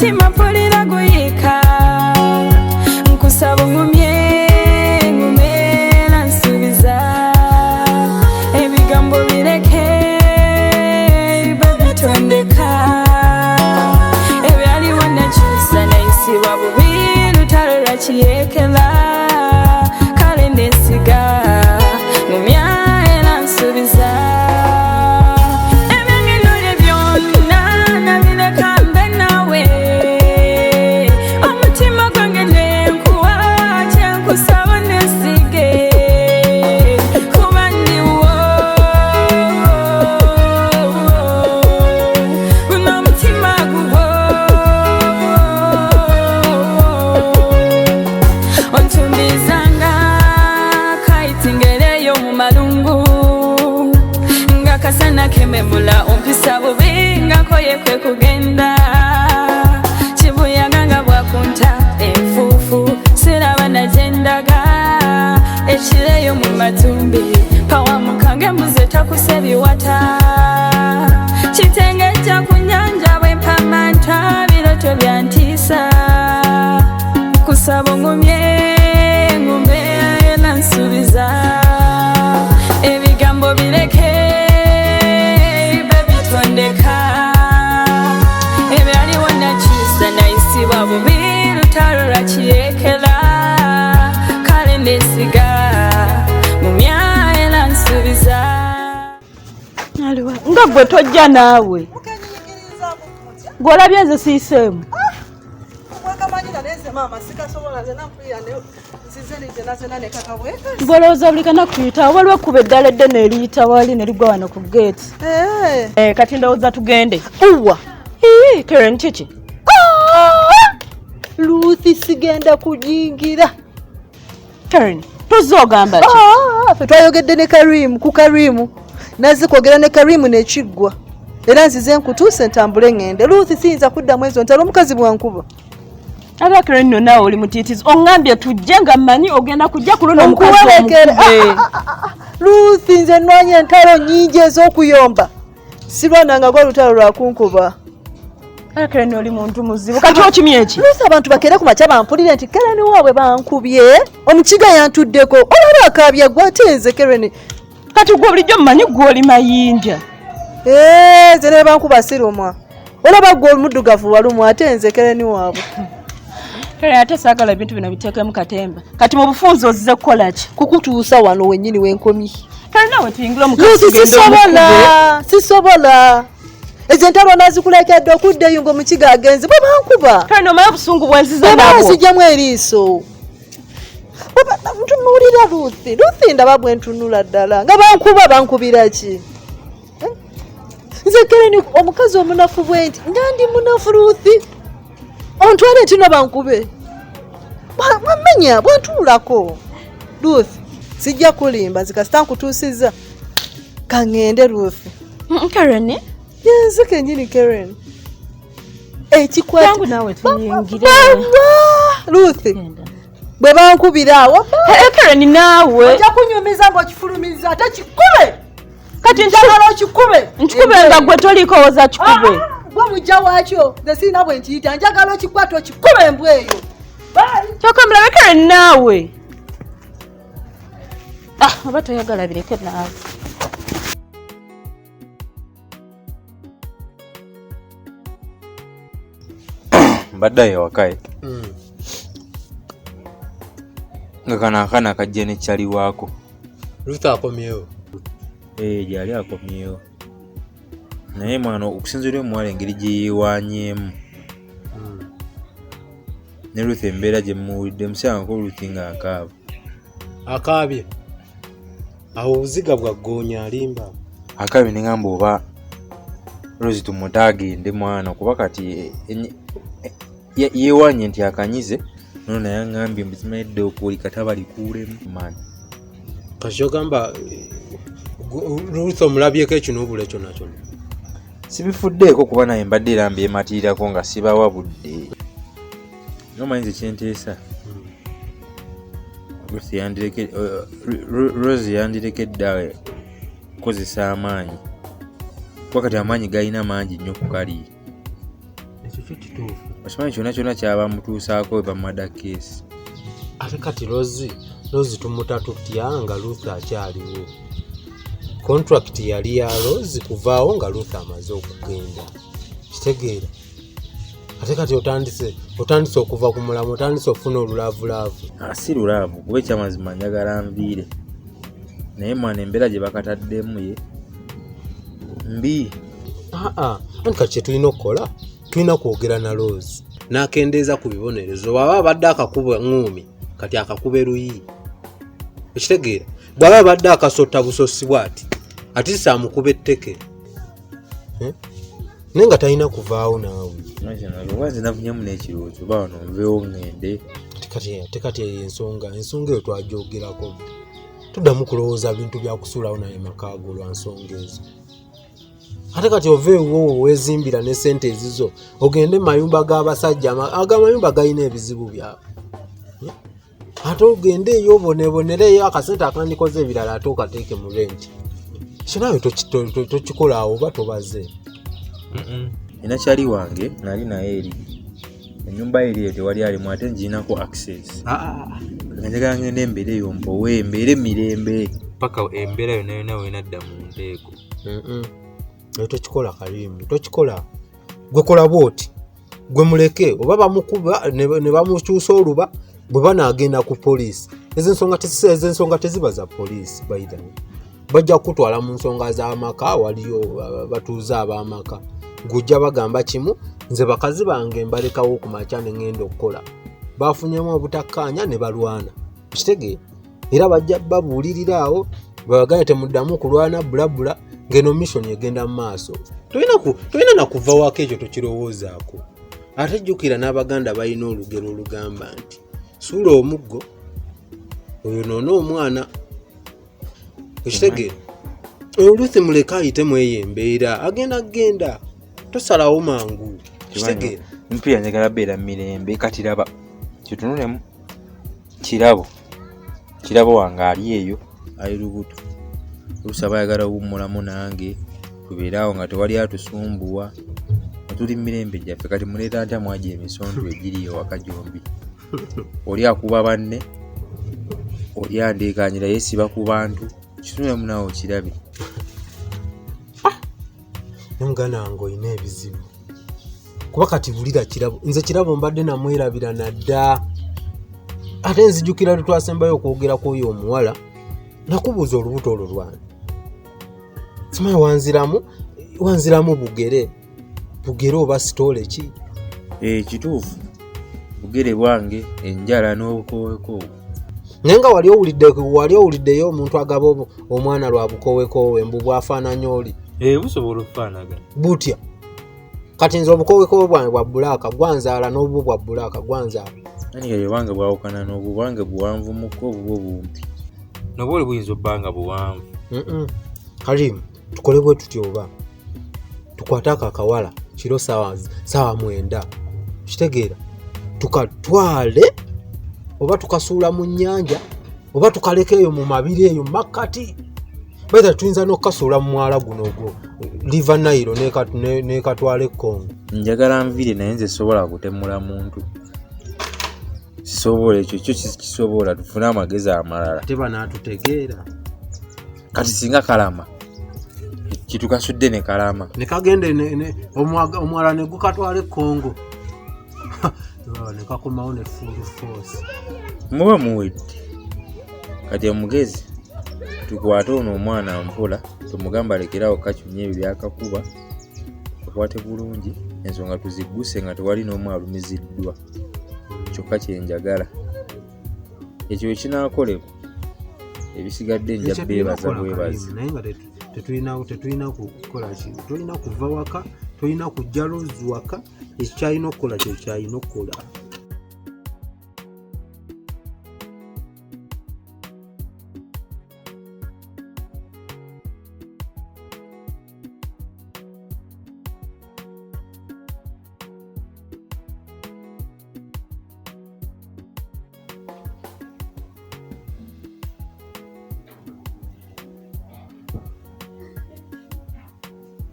Omutima mpulira guyiika, nkusaba ongumye, ngumye era nsuubiza. Ebigambo bireke, babitondeka. Ebyaliwo nakyusa, nayisibwa bubi, lutalo lwakiyekera. Kale nesiga, ngumya era nsuubiza. Ebyange nolye byonna nabireka mbe naawe. Omutima gwange nenkuwa, kyenkusaba nesige, kuba ndiwo. Guno omutima guwo. Ontumbizanga kayitingereyo mu malungu, nga kasana kememula. Ompisa bubi nga nkoye kwe kugenda. Kibuyaga nga bwakunta enfuufu, siraba nagendaga. Ekireyo mu matumbi pawamukange, mbuze takuse biwata. Kitengejja ku nyanja bwe mpamanta, biroto byantiisa. Kusaba ongumye, ngumye era nsuubiza. Ebigambo bireke, babitondeka. Ebyaliwo nakyusa, nayisibwa bubi, lutalo lwakiyekera. Kale nesiga, ngumya era nsuubiza. Nga gwe tojja naawe, gw'olabye nze siiseemu. Ng'olowooza buli kanaku tuyitawo, waliwo ekkubo eddala eddene eriyita wali ne ligwa wano ku geeti. Eh, kati ndowooza tugende. Uwa. Ii, Karen, kiki? Luthi, sigenda kujingira. Karen, tozze ogamba ki? Ah, ffe twayogedde ne Karimu ku Karimu, nazze kwogera ne Karimu nekiggwa, era nzize nkutuuse ntambule ŋŋende. Luthi, siyinza kuddamu ezo ntalo, omukazi bwankuba. Ate Karen, nno naawe oli mutiitizi. Oŋŋambye tujje nga mmanyi ogenda kujja ku luno omukazi Nkuwerekere. omukube. Luthi, nze nnwanya entalo nnyingi ez'okuyomba, sirwananga gwa lutalo lwakunkuba. Ate Karen, oli muntu muzibu. Kati okimye eki? Luthi, abantu bakere ku makya bampulire nti Kereni waabwe bankubye, omukiga yantuddeko, olaba akaabya gwe, ate nze Kereni. Kati gwe bulijjo mmanyi gwe oli mayinja. Eh, nze ne bankuba sirumwa. Olaba gwe omuddugavu walumwa, ate nze Kereni waabwe. Karen, ate saagala ebintu bino biteekemu katemba. Kati mu bufunze ozze kukola ki? Kukutuusa wano wennyini wenkomye. Karen, naawe tuyingire omukazi Luthi, tugende omukube. sisobola, sisobola. Ezo entalo nazikulekedde okudda eyo ng'omukiga agenze bwe bankuba. Karen, omanyi obusungu bwenziza Bwe nabwo. banzigyamu eriiso. Ntunuulira Luthi, Luthi, ndaba bwe ntunula ddala nga bankuba, bankubira ki? Eh? Nze Kereni omukazi omunafu bwe nti, nga ndi munafu, Luthi, ontwale ntino bankube. Bwamenya bwentuulako. Ruth, sijja kulimba, nze kasita nkutuusizza kaŋŋende, Ruth. Karen, Yenze kenyini Karen ekikwata. Jangu naawe tuyingire. Ruth, bwe bankubira awo Eh, Karen, naawe. Ojja kunyumiza ng'okifulumiza, ate kikube. Kati njagala okikube. Nkikube nga gwe toliiko woza kikube. Ah, gwe mujja waakyo, nze sirina bwe nkiyita. Njagala okikwata okikube embwa eyo. Bye. Kyokka mulabe Karen naawe. Ah, oba toyagala bireke naawe. Mbadde ayo ewaka nga kano akaana kajja ne kyali waako. Ruth akomyewo? Eh, gyali akomyewo, naye mwana okusinziira omuwala engeri gye yeewaanyeemu ne Ruth, embeera gye muwulidde musangako Ruth ng'akaaba. Akaabye awo obuziga bwa ggoonya, alimba. Akaabye ne ngamba oba Rose tumute agende mwana, kuba kati yeewaanye nti akanyize no, naye aŋŋambye mbu simanyi edda kataba likuulemu maani. Kati ogamba Ruth omulabyeko ekinuubule kyonna kyonna? Sibifuddeeko kuba naye mbadde era mbyematirirako nga sibawa budde. Nomanyi nze kyenteesa, Ruth Rose yandirekedde awo kukozesa amaanyi, kuba kati amaanyi galina mangi nnyo ku kali. Ekyo kyo kituufu. Okimanyi kyonna kyonna kyabamutuusaako eba murder case. Ate kati Rose tumuta tutya nga Ruth akyaliwo? Contract yali ya Rose kuvaawo nga Ruth amaze okugenda. Kitegeera. Ate kati otandise okuva ku mulamu, otandise okufuna olulaavulaavu. Si lulaavu, kuba ekyamazima njagala nviire. Naye mwana embeera gye bakataddemu ye mbi. Anti kati kye tulina okukola, tulina kwogera na Rose. N'akendeeza ku bibonerezo. Bw'aba abadde akakuba ŋŋuumi, kati akakube luyi. Okitegeera? Bw'aba abadde akasotta busosi bw'ati, ate amukuba etteke. Naye nga talina kuvaawo naawe. Oba nze nafunyemu n'ekirowoozo, oba wano nveewo ŋŋende. Ate kati eyo ensonga eyo twagyogerako. Tuddamu kulowooza bintu bya kusuulawo naye maka go lwa nsonga ezo. Ate kati ova ewuwo weezimbira ne ssente ezizo, ogende mu mayumba g'abasajja, ag'amayumba galina ebizibu byabwe. Ate ogende eyo oboneebonereyo akasente akandikoze ebirala ate okateeke mu renti. Ekyo naawe tokikola awo oba tobaze. Nina kyali wange nali naye eri. Ennyumba ye eri tewali alimu ate ngirinako access. Nga njagala ngende embeera eyo mpowe, embeere mirembe. Paka embeera yonna yonna wenadda mu nteeko. Naye tokikola Karimu, tokikola. Gwe kola bw'oti, gwe muleke oba bamukuba ne bamukyusa oluba bwe banaagenda ku poliisi. Ezo ensonga teziba za poliisi by the way. Bajja kukutwala mu nsonga z'amaka, waliyo batuuze ab'amaka. Gujja bagamba kimu, nze bakazi bange mbalekawo ku makya ne ŋŋenda okukola. Baafunyemu obutakkaanya ne balwana. Okitegeera? Era bajja babuulirira awo, babagambye temuddamu kulwana bulabula, ng'eno mission egenda mu maaso. Tolina na kuva waka ekyo tokirowoozaako. Ate jjukira n'Abaganda balina olugero olugamba nti suula omuggo oyonoone omwana. Okitegeera? Ruth muleke ayitemu eyo embeera, agenda genda, tosalawo mangu. Okitegeera? Mpulira njagala beera mirembe. Kati laba kitunulemu kirabo wange ali eyo ali lubuto, oluusi aba ayagala owummulamu nange tubeere awo nga tewali atusumbuwa, nga tuli mirembe gyaffe. Kati muleeta ntya mwagi emisonto egiri ewaka gyombi? Oli akuba banne, oli andeekaanyira yeesiba ku bantu. Kitunulemu naawe okirabe. Ne muganda wange olina ebizibu. Kuba kati wulira Kirabo, nze Kirabo mbadde namwerabira nadda. Ate nzijukira lwe twasembayo okwogera ku oyo omuwala, nakubuuza olubuto olwo lwange. Simanyi wanziramu bugere oba sitoole ki? Kituufu, bugere bwange, enjala n'obukoowekoowe. Naye nga wali owuliddeyo omuntu agaba omwana lwa bukoowekoowe mbu bwafaananya oli? Busobola okufaanagana. Butya? Kati nze obukoowekoowe bwange bwa bbulaaka gwanzaala n'obubwo bwa bbulaaka gwanzaala. Ani kati obwange bwawukana n'obwo, bwange buwanvu mukko, obubwo bumpi. N'obwo oli buyinza obba nga buwanvu. Karimu, tukole bwe tutyo oba tukwate ako akawala kiro saawa 9. Kitegeera? Tukatwale oba tukasuula mu nnyanja oba tukaleka eyo mu mabiri eyo mu makkati. Baita tuyinza n'okukasuula mu mwala guno ogwo River Nile n'ekatwala e Congo. Njagala nviire naye nze sobola kutemula muntu. Sisobola ekyo, kyo kisobola, tufune amagezi amalala. Ate banaatutegeera. Kati singa kalama kitukasudde ne kalama. Ne kagende omwala ne gukatwala e Congo. Ne kakomawo ne full force. Muba muwedde. Kati omugezi tukwate ono omwana mpola, tumugamba alekerawo kacunya ebyo byakakuba, tukwate bulungi ensonga tuzigguse nga tewali n'omu alumiziddwa. Kyokka kye njagala. Ekyo bwe kinaakolebwa, ebisigadde nja beebaza bwebazi. Naye nga tetulina kukola ki? Tolina kuva waka, tolina kujja Rose waka, ekyo ky'alina okukola kye ky'alina okukola.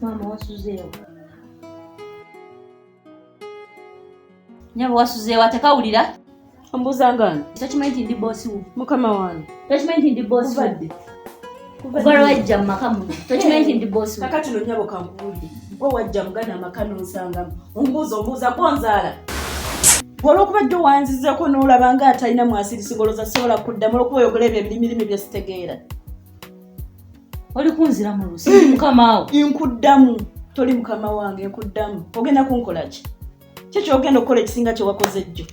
Maama wasuzeewo. Nyabo wasuzeewa tekawulira? Ombuuza ngani? Tokimanyi nti ndi boosi wo? Mukama wange. Tokimanyi nti ndi boosi wo? Kuvadde. Kuva lwajja mu maka muno. Tokimanyi nti ndi boosi wo? Kakati no nyabo kankubuulire. Gwe wajja mugana amaka n'onsangamu. Ombuuza ombuuza gwonzaala. Gwe olw'okuba jjo wanzizeeko n'olaba nga atalina mwasirisi ng'olowooza sobola kuddamu olw'okuba oyogera ebyo ebirimirimi bye sitegeera. Oli kunzira mu lusi ndi mukama wo. Nkuddamu. Toli mukama wange nkuddamu. Ogenda kunkola ki? Ki ky'ogenda okukola ekisinga kye wakoze jjo?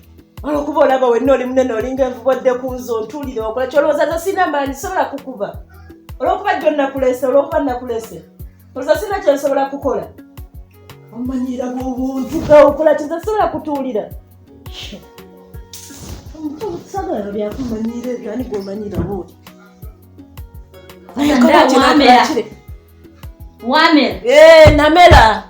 Olw'okuba olaba wenna oli munene olinga envubu odde ku nze ontuulire okola ki? Olowooza nze sirina maanyi sobola kukuba. Olw'okuba jjo nakuleese, olw'okuba nakuleese. Olowooza sirina kye nsobola kukola. Omanyiira bw'obuntuga okola ki? Nze sobola kutuulira. Sagala byakumanyiira ebyo, ani gw'omanyiira bw'oti? Wamera. Wamera. Namera.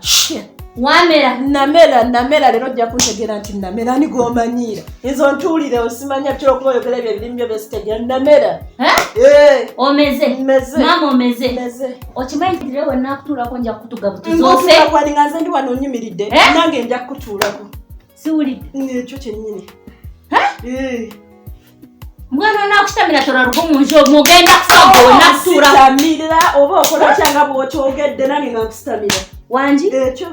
Wamera. Namera, namera leero ojja kuntegeera nti namera ani gw'omanyiira. Nze ontuulire osimanya ki olw'okuba oyogera ebyo ebirimu byo byesitegera. Namera. Omeze. Meze. Maama omeze. Meze. Okimanyi nti leero wenaakutuulako nja kukutuga butuzi ofe. Nkutuulako ani nga nze ndi wano nnyimiridde. Nange nja kukutuulako. Siwulidde. Ekyo kyennyini. Mwana onaakusitamira tolaluga mu nju omwo ogenda kufa gwe wenaakutuulako. Sitamira oba okola otya nga bw'okyogedde nange nga nkusitamira. Wangi? Ekyo.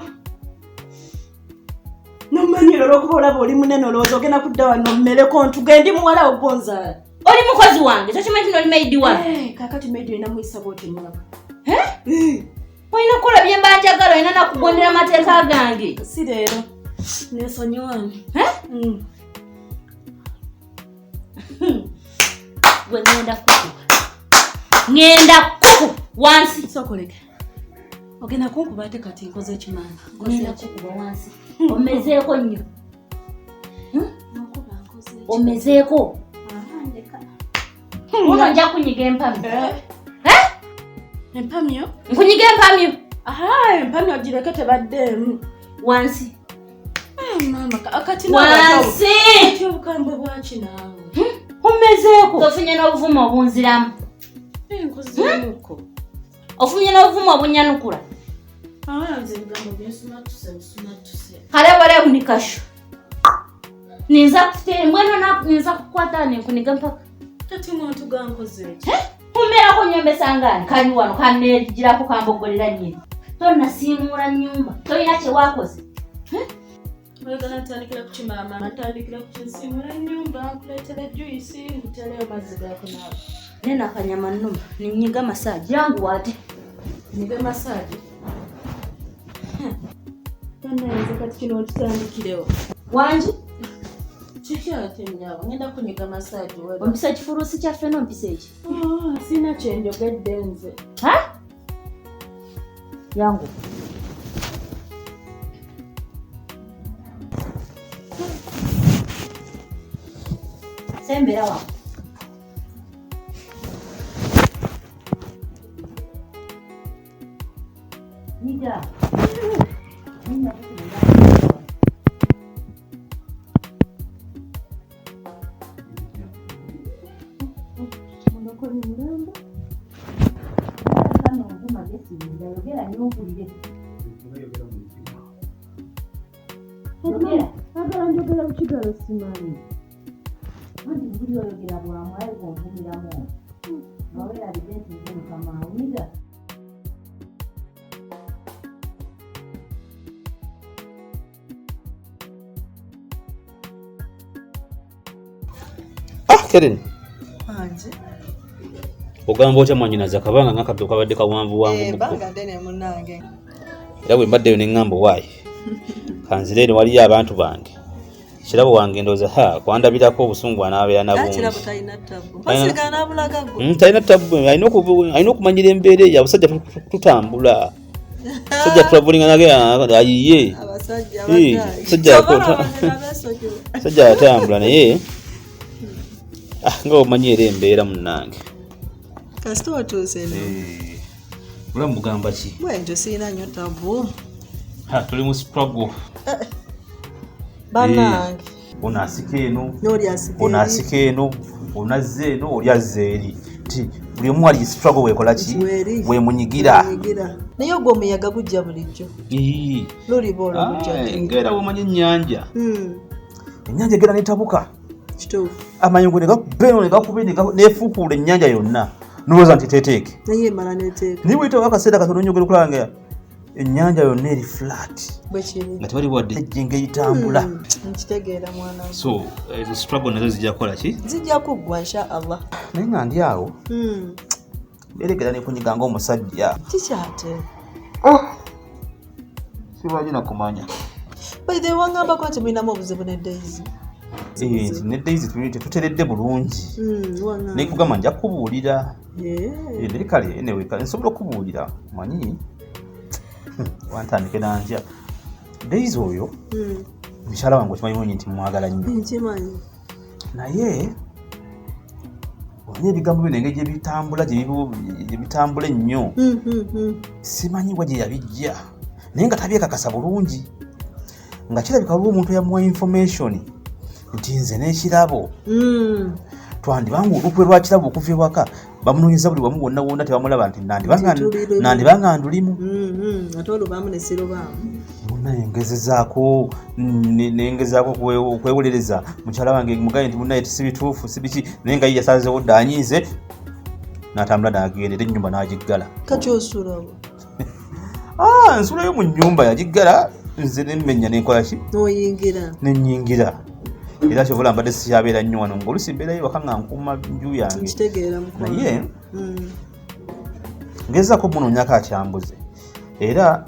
Nomanyira olw'okuba olaba oli munene olowooza ogenda kudda wano mmereko ntuge ndi muwala wo gw'onzaala. Oli mukozi wange, tokimanyi nti oli maidi wange? Kaakati maidi olina muyisa bw'otyo nnyabo. Olina okukola bye mba njagala, olina nakugondera amateeka gange. Si leero. Neesonyiwa. Gwe ŋŋenda kukuba. Ŋŋenda kukuba wansi. Sookoleke. Ogenda kunkuba ate kati nkoze ekimanga. Ŋŋenda kukuba wansi. Omezeeko nnyo. Omezeeko. Muno nja kunyiga empamyo. Empamyo? Nkunyiga empamyo. Aha, empamyo ogireke tebaddeemu. Wansi. Maama, kati Wansi. Kati obukambwe bwaki naawe? Omezeeko. Ofunye n'obuvumu obunziramu. Nkozeemuko. Ofunye n'obuvumu obunyanukula. Nze ebigambo byensumattuse busumattuse. Kale wale unikasho. Ninza kufute mbwenu ninza kukwata nenkuniga mpaka. Kati muntu gankoze eki? Kumerako nyombesa ngani kali wano kaneegirako kambogolera nnyini. Tonnasiimuula nnyumba, tolina kye waakoze. Oyagala ntandikira ku kimaama, ntandikira ku kinsiimuula nnyumba, nkuleetera juyisi, nkutereyo mazzi gakunaaba. Nena akanyama nnuma, ninyiga masaagi, yanguwa ate. Nyiga masaagi? Bannange kati kino nkitandikirewo. Wangi? Kiki ate nnyabo, ngenda kunyiga masaagi wali. Ompisa ekifuluusi kyaffe n'ompisa eki? Sirina kye njogedde nze. Yangu. Sembera wano. Nyiga. Agala njogera bukigalo simanyi. Anti buli oyogera bwamu aye gw'onvumiramu. Nga weerabidde nti nze mukama wo. Nyiga. Keren. Anji. Ogamba otya mwannyinaze akabanga nga kaddo kabadde kawanvuwanvu mukko. Ebbanga ddene munnange. Era bwe mbaddeyo ne ŋŋamba waayi. Kanzire eno waliyo abantu bange. Kirabo wange ndowooza ha kwandabirako obusungu anaabeera na bungi. Kirabo talina ttabbu. Mpasiga n'abulaga ggwe. Talina ttabbu, alina okumanyira embeera eyo abasajja tutambula. Abasajja tulavulinga nage ayiye. Abasajja Abasajja atambula naye nga omanyi era embeera munnange. Kasita otuuse eno. Bulamu bugamba ki? Bwentyo sirina nnyo ttabbu. Tuli mu struggle. Bannange. Ono asika eno, ono asika eno, ono azza eno, oli azza eri. Nti buli omu ali struggle weekola ki? Weemunyigira. Naye ogwo omuyaga gujja bulijjo. Luliba olwo gujja. Ng'era bw'omanyi ennyanja. Ennyanja egenda netabuka. Kituufu. Amayungu ne gakuba eno ne gakuba eno nefuukuula ennyanja yonna, nolowooza nti teteeke. Naye emala neteeka. Naye bweyitawo akaseera katono nnyo, ogenda okulaba nga ennyanja yonna eri flat, Bwe kiri. nga tewali wadde ejjinga eritambula. Nkitegeera, mwana we. So ezo struggle nazo zijja kukola ki? Zijja kuggwa, insha Allah. Naye nga ndi awo, eregera nekunyiga ngaomusajja. Kikyate? Sibaji nakumanya. By the way, wangambako nti mulinamu obuzibu ne Daisy. Eh, nti ne Daisy tetuteredde bulungi. Wangamba. Nekugamba nja kukubuulira. Yeah. Eh, naye kale anyway, kale nsobola okubuulira, manyi wantandike nantya Daisy oyo. Mukyala wange okimanyi bulungi nti mwagala nnyo. Nkimanyi. Naye omanyi ebigambo bino engeri gyebitambula, gye bitambula ennyo. Simanyi wa gye yabijja, naye nga tabyekakasa bulungi, nga kirabika waliwo omuntu eyamuwa information nti nze n'Ekirabo twandibanga olukwe lwa Kirabo okuva ewaka bamunoonyeza buli wamu wonna wonna tebamulaba, nti Nti tuli lumu. nandibanga ndulimu. Ate olubaamu ne sirubaamu. Munaye ngezezaako, nengezaako okwewolereza mukyala wange, mugaye nti munaye si bituufu, si biki, naye nga ye yasazeewo dda, anyiize n'atambula n'agenda, era ennyumba n'agiggala. Kati osulawo? Ah, nsulayo mu nnyumba, yagiggala, nze nemmenya nenkola ki? N'oyingira. Nenyingira. Era kyovola mbadde sikyabeera nnyo wano, ngaolusi mbeerayo waka nga nkuuma nju yange. Nkitegeera, mukwano. Naye ngezaako munoonyako akyambuze, era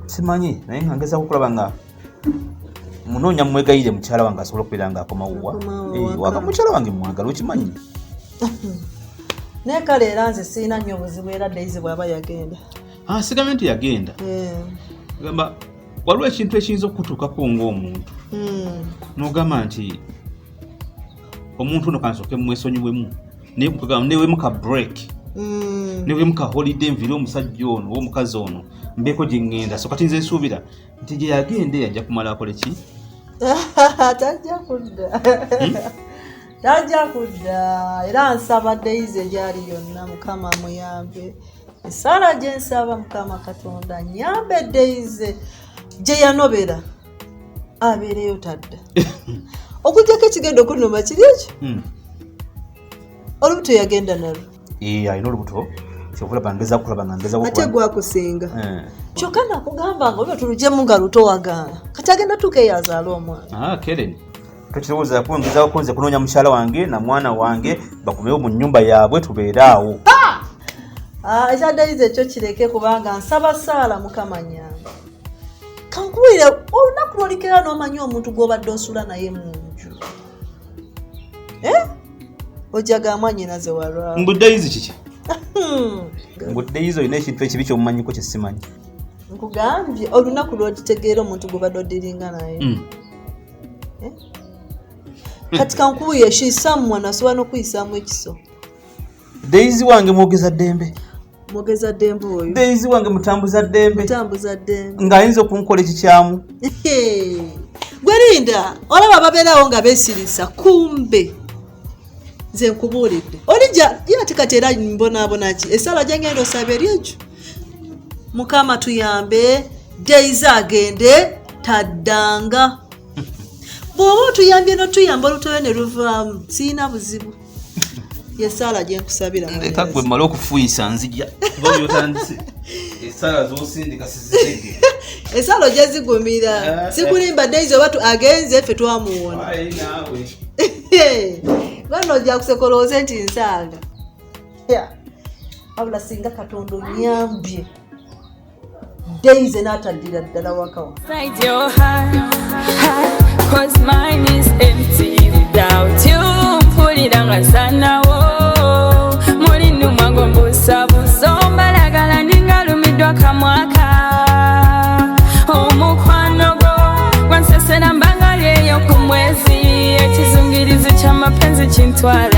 simanyi, naye nga ngezaako okulaba nga munoonya mwegayire mukyala wange asobole okubeera nga akomawo. Akomawo Eh, waka. Waka mukyala wange mwagala, okimanyi. Naye kale era nze siina nnyo obuzibu, era Daisy bw'aba yagenda. Ah, sigambe nti yagenda. Gamba waliwo ekintu ekiyinza okukutuukako ng'omuntu, n'ogamba nti omuntu ono kansooke mwesonyiwemu, naye kugamba newemu ka break, newemu ka holiday, nvire omusajja ono oba omukazi ono, mbeeko gye ŋŋenda. So kati nze nsuubira nti gye yagenda eyo ajja kumala akole ki? Tajja kudda, tajja kudda. Era nsaba Daisy egyali yonna, Mukama amuyambe. Esaala gye nsaba, Mukama Katonda nyambe Daisy gye yanobera abeereyo, tadda. Okugjako ekigenda okunuma kiri ekyo, olubuto yagenda nalwo. Eh, alina olubuto, kyova ngeza kulaba nga ngeza. Ate gwakusinga. Eh. Kyokka nakugamba nga oba tulugyemu nga luto wagaana, kati agenda tuuka eyo azaale omwana. Ah, Keren, tokirowoozaako, ngezaako nze kunoonya mukyala wange na mwana wange bakomewo mu nnyumba yaabwe, tubeere awo. Ah, ekya Daisy ekyo kireke, kubanga nsaba saala Mukama nyamba. Kankuwulire, olunaku lwolikera n'omanyi omuntu gw'obadde osula naye mu nju, Eh? Ojja gamba nyinaze walwawo. Mbu Daisy kiki? Mbu Daisy olina ekintu ekibi kyomumanyiko kyesimanyi? Nkugambye, olunaku lwogitegeera omuntu gw'obadde odiringa naye. Kati kankubuye, she's someone asobola n'okuyisaamu ekiso. Daisy wange mwogeza ddembe. Mwogeza ddembe oyo. Daisy wange mutambuza ddembe. Mutambuza ddembe. Ng'ayinza okunkola ekikyamu. Gwe linda, olaba babeerawo nga beesirisa, kumbe nze nkubuulidde olijja ye. Ate kati era mbonaabona ki? Esaala gyengenda osaba eri ekyo, Mukama tuyambe Daisy agende taddanga. Bw'oba otuyambye notuyamba olutoyo ne luvaamu, siina buzibu. Yesaala gyenkusabira. Leka gwe mmale okufuuyisa, nzija kuba byotandise esaala zosindika sizitege. Esaala ojja zigumira. Sikulimba, Daisy oba agenze, ffe twamuwona. Naawe. Gano ojja kusekolooze nti nsaaga. Yeah. Wabula singa Katonda onyambye Daisy n'ataddira ddala wakawa. Inside your heart, heart, 'cause mine is empty without you. Mpulira nga nsanawo, muli nnumwa ng'ombuusabuusa, ombalagala ninga lumiddwa kamwaka. Omukwano gwo gwansesera mbanga lyeyo ku mwezi, ekizungirizi ky'amapenzi kintwala.